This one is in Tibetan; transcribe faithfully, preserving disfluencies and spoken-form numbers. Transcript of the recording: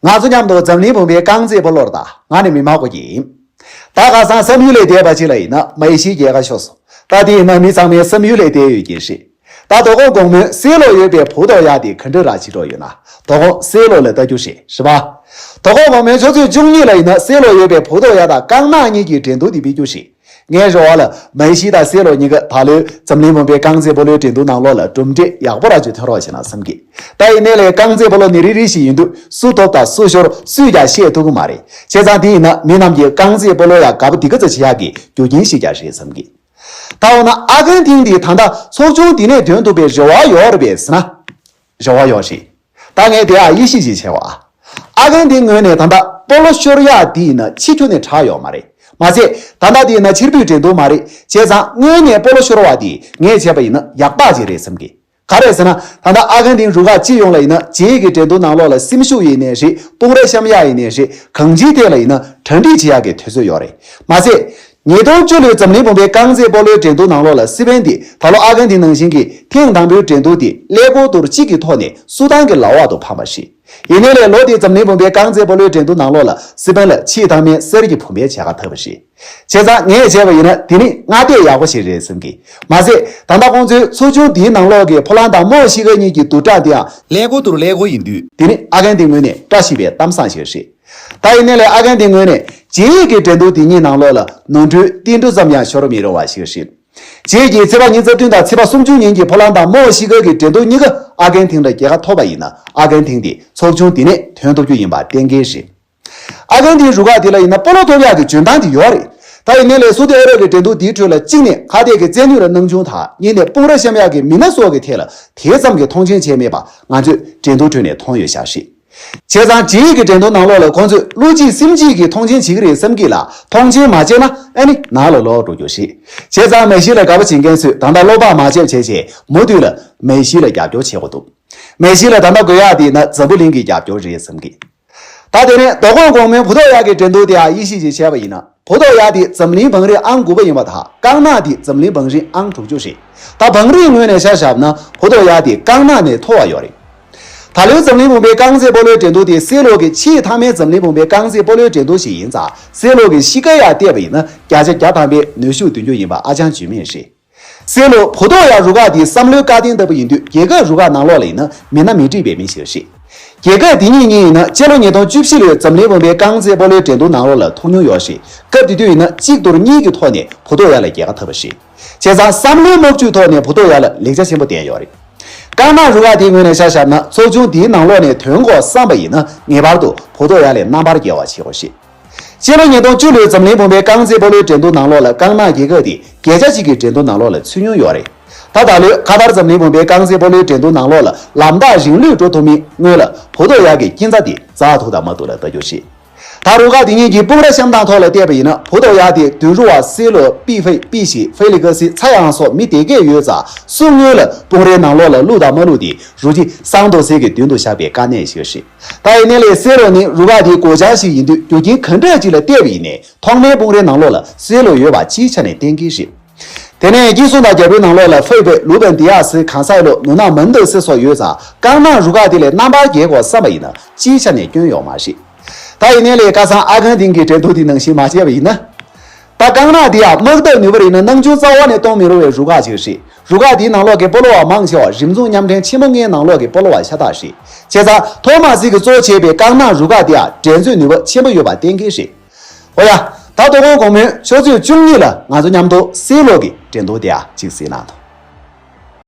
ང་ཚོ་མཉམ་དུ་འཛམ་གླིང་བུམ་པའི་རྐང་རྩེད་སྤོ་ལོར་ད་ང་ནི་མི་མང་པོ་ཡིན། ད་ཁ་སང་བསམ་ཡུལ་ལས་འདས་པ་ཅིག་ལ་ཡིན་ན་མ་ཡི་ཤི་རྒྱལ་ཁ་ཤོར་སོང་། ད་དེ་ཡིན་ན་མི་ཚང་མའི་བསམ་ཡུལ་ལས་འདས་ཡོད་ཀྱི་རེད། ད་དོ་དགོང་དགོང་མོའི་སེ་ལོ་ཡོད་པའི་བུ་ཐོག་ཡ་དེ་ག་འདྲ་ར་བྱེད་འགྲོ་ཡོད་ན། དོ་དགོང་སེ་ལོ་ལ་ལྟ་རྒྱུ་རེད། རེད་པ། དོ་དགོང་དགོང་མོའི་ཆུ་ཚོད་བཅུ་གཉིས་ལ་ཡིན་ན་སེ་ལོ་ཡོད་པའི་བུ་ཐོག་ཡ་དང་རྐང་ནག་གཉིས་ཀྱི་འགྲན་བསྡུར་དེ་སྤེལ་རྒྱུ་རེད། ངའི་རེ་བ་ལ་མ་ཡི་ཤི་དང་སེ་ལོ་གཉིས་ཀ་ད་ལོའི་འཛམ་གླིང་བུམ་པའི་རྐང་རྩེད་སྤོ་ལོའི་འགྲན་བསྡུར་ནང་ལོགས་ལ་གྲུབ་འབྲས་ཡག་པོ་ར་ཅིག་ཐོན་རོགས་བྱེད་ན་བསམ་གི། ད་ཡིན་ནའི་ལས་རྐང་རྩེད་སྤོ་ལོ་ནི་རེ་རེ་བཞིན་ཡིན་དུས་སུ་ཐོབ་དང་སུ་ཤོར་སུས་ཀྱང་བཤད་ཐུབ་ཀྱི་མ་རེད། བྱས་ཙང་དེ་ཡིན་ན་མི་རྣམས་ཀྱིས་རྐང་རྩེད་སྤོ་ལོ་ཡ་དགའ་པོ་འདི་ག་ཚོད་བྱེད་ཡག་གི་རྒྱུ་རྐྱེན་ཞིག་ཀྱང་རེད་བསམ་གི། ད་འོ་ན་ཨ་ཀན་ཐིང་འདིས་ད་ལྟ་ཚོགས་ཆུང་འདི་ནས་ཐོན་ཐུབ་པའི་རེ་བ་ཡོད་རེད་པས་ཟེར་ན། རེ་བ་ཡོད་རེད། ད་ངས་དེ་ཡང་དབྱེ་ཞིབ་ཅིག་བྱས་པ། ཨ་ཀན་ཐིང་ངོས་ནས་ད་ལྟ་སྤོ་ལོ་ཤོར་ཡག་འདི་ཡིན་ན་ཕྱི་ཁྱོན་ནས་དྲག་ཡོད་མ་རེད། མ་ཟད་ད་ལྟ་འདི་ཡིན་ན་ཕྱིར་འབུད་འགྲན་བསྡུར་མ་རེད། བྱས་ཙང་དངོས་གནས་སྤོ་ལོ་ཤོར་བ་འདི་ངས་བྱས་པ་ཡིན་ན་ཡག་པ་ཅིག་རེད་བསམ་གི། ག་རེ་ཟེར་ན་ད་ལྟ་ཨ་ཀན་ཐིང་རུ་ཁག་སྤྱི་ཡོངས་ལ་ཡིན་ན་རྗེས་ཀྱི་འགྲན་བསྡུར་ནང་ལོགས་ལ་སེམས་ཤུགས་ཡིན་ནའི་རེད། དཔུང་ར་བཤམ་ཡག་ཡིན་ནའི་རེད། གང་ཅིའི་ཐད་ལ་ཡིན་ན་གྲ་སྒྲིག་བྱེད་ཡག་གི་དུས་ཚོད་ཡོད་རེད། མ་ཟད། ཉིས་སྟོང་བཅུ་ལོའི་འཛམ་གླིང་བུམ་པའི་རྐང་རྩེད་སྤོ་ལོའི་འགྲན་བསྡུར་ནང་ལོགས་ལ་སི་པན་འདིས་ད་ལོ་ཨ་ཀན་ཐིང་ནང་བཞིན་གྱི་ཐེངས་དང་པོའི་འགྲན་བསྡུར་འདི་ཀླད་ཀོར་ཐུར་གཅིག་གི་ཐོག་ནས་སུ་ཏང་གི་ལག་འོག་ཏུ་འཕངས་པ་རེད། ཡིན་ནའི་ལས་ལོ་འདིའི་འཛམ་གླིང་བུམ་པའི་རྐང་རྩེད་སྤོ་ལོའི་འགྲན་བསྡུར་ནང་ལོགས་ལ་སི་པན་ལ་ཆེས་མཐའ་མའི་གསེར་གྱི་བུམ་པའི་བྱ་དགའ་ཐོབ་པ་རེད། བྱས་ཙང་ངས་བྱས་པ་ཡིན་ན་དེ་ནི་སྔ་ལྟས་ཡག་པོ་ཞིག་རེད་བསམ་གི། མ་ཟད་ད་ལྟ་ཁོང་ཚོའི་ཚོགས་ཆུང་འདིའི་ནང་ལོགས་ཀྱི་ཕོ་ལན་དང་མོ་ཤི་ཀ་གཉིས་ཀྱི་བསྡུར་གྲངས་དེའང་ཀླད་ཀོར་ཐུར་ཀླད་ཀོར་ཡིན་དུས་དེ་ནི་ཨ་ཀན་ཐིང་ངོས་ནས་བཀྲ་ཤིས་པའི་གཏམ་བཟང་ཞིག་རེད། ད་ཡིན་ནའི་ལས་ཨ་ཀན་ཐིང་ངོས་ནས་རྗེས་ཀྱི་འགྲན་བསྡུར་འདི་གཉིས་ནང་ལོགས་ལ་ནོར་འཁྲུལ་ཏིལ་འབྲུ་ཙམ་ཡང་ཤོར་མི་རུང་བ་ཞིག་རེད། རྗེས་ཀྱི་ཚེས་པ་ཉི་ཤུ་རྩ་བདུན་དང་ཚེས་པ་སུམ་ཅུ་ཉིན་གྱི་ཕོ་ལན་དང་མོ་ཤི་ཀ་གི་འགྲན་བསྡུར་གཉིས་ཀ་ཨ་ཀན་ཐིང་ལ་རྒྱལ་ཁ་ཐོབ་པ་ཡིན་ན་ཨ་ཀན་ཐིང་འདི་ཚོགས་ཆུང་འདི་ནས་ཐོན་ཐུབ་རྒྱུ་ཡིན་པ་གཏན་འཁེལ་རེད། ཨ་ཀན་ཐིང་རུ་ཁག་འདི་ལ་ཡིན་ན་སྤོ་ལོ་ཐོབ་ཡག་གི་འཇོན་ཐང་དེ་ཡོད་རེད། ད་ཡིན་ནའི་ལས་སོ་ཏི་ཨ་རབ་ཀྱི་འགྲན་བསྡུར་འདིའི་ཁྲོད་ལ་གཅིག་ནས་ཁ་གཏད་ཀྱི་རྩལ་ནུས་ལ་སྣང་ཆུང་དང་གཉིས་ནས་དཔུང་ར་བཤམ་ཡག་གི་མི་སྣ་སོགས་ཀྱི་ཐད་ལ་དེ་ཙམ་གྱི་མཐོང་ཆེན་བྱས་མེད་པ་ང་ཚོས་འགྲན་བསྡུར་ཁྲོད་ནས་མཐོང་ཡོད་ཤག་རེད། བྱས་ཙང་རྗེས་ཀྱི་འགྲན་བསྡུར་ནང་ལོགས་ལ་ཁོང་ཚོས་བློ་གཅིག་སེམས་གཅིག་གིས་མཐོང་ཆེན་བྱེད་ཀྱི་རེད་བསམ་གྱི་ལ་མཐོང་ཆེན་མ་བྱས་ན་ཨ་ནི་ནང་ལ་ལོག་འགྲོ་རྒྱུ་རེད། བྱས་ཙང་མ་ཤི་ལ་དགའ་པོ་བྱེད་མཁན་ཚོས་ད་ལྟ་བློ་ཕམ་མ་བྱེད་བྱས་བྱས་མུ་མཐུད་ལ་མ་ཤི་ལ་རྒྱབ་སྐྱོར་བྱེད་དགོས་འདུག་མ་ཤི་ལ་ད་ལྟ་དགོས་ཡག་དེ་ཡིན་ན་འཛམ་བུ་གླིང་གི་རྒྱབ་སྐྱོར་རེད་བསམ་གི། ད་དེ་ནས་དོ་དགོང་དགོང་མོའི་བུ་ཐོག་ཡག་གི་འགྲན་བསྡུར་དེ་ཡང་དབྱེ་ཞིབ་ཅིག་བྱས་པ་ཡིན་ན་བུ་ཐོག་ཡག་དེ་འཛམ་གླིང་བང་རིམ་ཨང་དགུ་པ་ཡིན་པ་དང་རྐང་ནག་དེ་འཛམ་གླིང་བང་རིམ་ཨང་དྲུག་ཅུ་རེད། ད་བང་རིམ་ངོས་ནས་ཆ་བཞག་ན་བུ་ཐོག་ཡག་དེ་རྐང་ནག་ནས་མཐོ་བ་ཡོད་རེད། ད་ལོའི་འཛམ་གླིང་བུམ་པའི་རྐང་རྩེད་སྤོ་ལོའི་འགྲན་བསྡུར་དེ་སེ་ལོ་གི་ཆེས་མཐའ་མའི་འཛམ་གླིང་བུམ་པའི་རྐང་རྩེད་སྤོ་ལོའི་འགྲན་བསྡུར་ཞིག་ཡིན་ཙང་སེ་ལོ་གི་གཤིས་ཀ་ཡང་བལྟས་པ་ཡིན་ན་བརྒྱ་ཆ་བརྒྱ་ཐམ་པའི་ནུས་ཤུགས་འདོན་རྒྱུ་ཡིན་པ་ཨ་ཅང་བརྗོད་མེད་རེད། སེ་ལོ་བུ་ཐོག་ཡག་རུ་ཁག་དེ་བསམ་བློའི་བཀའ་དྲིན་ལྟ་བུ་ཡིན་དུས་རྒྱལ་ཁབ་རུ་ཁག་ནང་ལོགས་ལ་ཡིན་ན་མི་སྣ་མི་འགྲིག་པའི་མི་ཞིག་རེད། རྒྱལ་ཁབ་དེ་གཉིས་གཉིས་ཡིན་ན་སྤྱི་ལོ་ཉིས་སྟོང་བཅུ་བཞི་ལོའི་འཛམ་གླིང་བུམ་པའི་རྐང་རྩེད་སྤོ་ལོའི་འགྲན་བསྡུར་ནང་ལོགས་ལ་ཐུག་མྱོང་ཡོད་ཞིང་སྐབས་དེ་དུས་ཡིན་ན་གཅིག་དོར་གཉིས་ཀྱི་ཐོག་ནས་བུ་ཐོག་ཡག་ལ་རྒྱལ་ཁ་ཐོབ་པ་རེད། བྱས་ཙང་བསམ་བློའི་དམག་ཇུས་ཐོག་ནས་བུ་ཐོག་ཡག་ལ་ལེགས་ཆ་ཆེན་པོ་ལྡན་ཡོད་རེད། རྐང་ནག་རུ་ཁག་དེའི་ངོས་ནས་ཆ་བཞག་ན་ཚོགས་ཆུང་དེའི་ནང་ལོགས་ནས་ཐོན་དགོས་བསམ་པ་ཡིན་ན་ངེས་པར་དུ་བུ་ཐོག་ཡག་ལས་རྣམ་པར་རྒྱལ་བ་བྱེད་དགོས་ཤིང་། སྤྱི་ལོ་ཉིས་སྟོང་བཅུ་ལོའི་འཛམ་གླིང་བུམ་པའི་རྐང་རྩེད་སྤོ་ལོའི་འགྲན་བསྡུར་ནང་ལོགས་ལ་རྐང་ནག་རྒྱལ་ཁབ་དེ་བརྒྱ་ཆ་གཅིག་གི་འགྲན་བསྡུར་ནང་ལོགས་ལ་ཚུད་མྱོང་ཡོད་རེད། ད་ད་ལོའི་ཁ་ཐར་འཛམ་གླིང་བུམ་པའི་རྐང་རྩེད་སྤོ་ལོའི་འགྲན་བསྡུར་ནང་ལོགས་ལ་ལམ་ཐག་རིང་ལུས་འགྲོ་ཐུབ་མིན་སྔོན་ལ་བུ་ཐོག་ཡག་གི་སྐྱིན་ཚབ་དེ་འཛེག་ཐུབ་དང་མ་ཐུབ་ལ་ལྟ་རྒྱུ་རེད། ད་རུ་ཁག་དེ་གཉིས་ཀྱི་དཔུང་ར་བཤམས་སྟངས་ཐོག་ལ་བལྟས་པ་ཡིན་ན་བུ་ཐོག་ཡག་དེ་དུན་རུ་བ་སེ་ལོ་པི་ཧྥེ་པི་ཞི་ཧྥེ་ལི་ཀ་སི་ཚ་ཡང་སོགས་མི་དེ་གས་ཡོད་ཙང་སུ་སྔོན་ལ་དཔུང་རའི་ནང་ལོགས་ལ་བླུགས་དང་མ་བླུགས་དེ་རུ་ཅི་སང་དོ་སེ་གི་མདུན་དུ་བཞག་པའི་དཀའ་གནད་ཞིག་རེད། ད་ཡིན་ནའི་ལས་སེ་ལོ་ནི་རུ་ཁག་དེའི་སྒོ་བྱང་ཞིག་ཡིན་དུས་རྒྱུ་རྐྱེན་ག་འདྲ་ཅིག་ལ་བལྟས་པ་ཡིན་ནའི་ཐོག་མའི་དཔུང་རའི་ནང་ལོགས་ལ་སེ་ལོ་ཡོད་པ་སྤྱིའི་ཆ་ནས་གཏན་འཁེལ་རེད། དེ་ནས་སྐྱིད་སྲུང་དང་རྒྱལ་པོའི་ནང་ལོགས་ལ་ཧྥེ་པེ་ལུ་པན་དི་ཡ་སི་གང་སའི་ལོ་ནུ་ན་མན་དི་སི་སོགས་ཡོད་ཙང་རྐང་ནག་རུ་ཁག་དེ་ལས་རྣམ་པར་རྒྱལ་དགོས་བསམ་པ་ཡིན་ན་སྤྱིའི་ཆ་ནས་སྐྱོན་ཡོད་མ་རེད། ད་ཡིན་ནའི་ལས་ཁ་སང་ཨ་ཁན་ཏིང་གི་འགྲན་བསྡུར་དེ་ནང་བཞིན་མ་བྱས་པ་ཡིན་ན། ད་རྐང་ནག་འདི་ཡང་དམག་འཐབ་ནུས་པ་རིག་ན་སྣང་ཆུང་རྩ་བ་ནས་གཏོང་མི་རུང་བའི་རུ་ཁག་ཅིག་རེད། རུ་ཁག་འདིའི་ནང་ལོགས་ཀྱི་སྤོ་ལོ་བ་མང་ཆེ་བ་རིམ་འཛུགས་མཉམ་འབྲེལ་ཆེན་མོ་ལྔའི་ནང་ལོགས་ཀྱི་སྤོ་ལོ་བ་ཤ་སྟག་རེད། བྱས་ཙང་ཐོ་མ་སི་གིས་གཙོ་བྱས་པའི་རྐང་ནག་རུ་ཁག་འདི་ཡང་འགྲན་རྩོད་ནུས་པ་ཆེན་པོ་ཡོད་པ་གཏན་འཁེལ་རེད། འོ་ཡ། ད་དོ་དགོང་དགོང་མོའི་ཆུ་ཚོད་བཅུ་གཉིས་ལ་ང་ཚོ་མཉམ་དུ་སེ་ལོ་གི་འགྲན་བསྡུར་དེ་ཡང་གཅིག་གཟིགས་གནང་དང་།